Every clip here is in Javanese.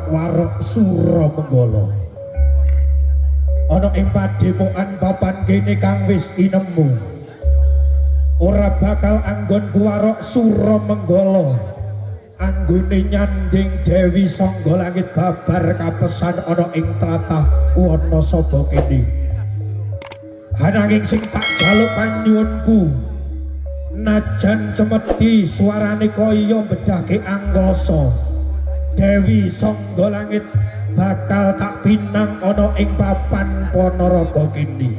warok-warok Suramenggala. Ana ing padepokan papan kene kang wis tinemu. Ora bakal anggonku warok Suramenggala anggone nyanding Dewi Sangga Langit babar kapesan ana ing tlatah Wanasaba kene. Ananging sing tak jaluk panyuwunku, najan cemeti suarane kaya bedhake angkasa, Dewi Sangga Langit bakal tak pinang ana ing papan Ponorogo kene.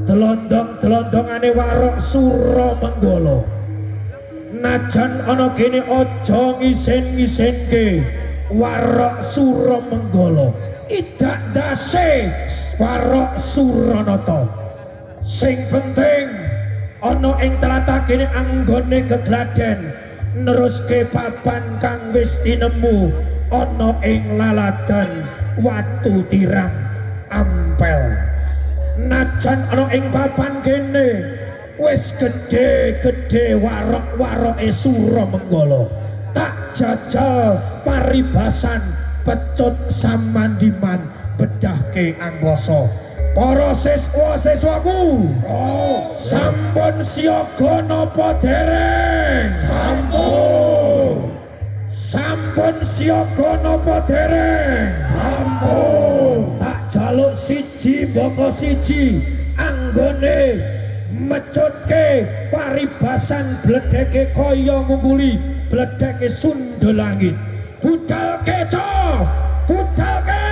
Delondong-delondongane warok Suramenggala, najan ana kene aja ngisin-ngisinke warok Suramenggala, idak ndase warok Suranata. Sing penting ana ing tlatah kene anggone gegladen neruske papan kang wis tinemu ana ing laladan Watu Tirang Ampel. Najan ana ing papan kene wis gedhe-gedhe warok-waroke Suramenggala, tak jajal paribasan pecut samandiman bedhahke angkasa. Para siswa-siswaku, Oh, sampun siaga napa dereng? Sampun. Sampun siaga napa dereng? Sampun. Tak jaluk siji mbaka siji anggone mecutke paribasan bledheke kaya ngungkuli bledheke sundha langit. Budal keco, budalke.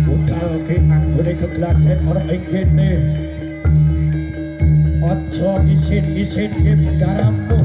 Budalke anggone gegladen ana ing kene. Aja isin-isinke bendaramu.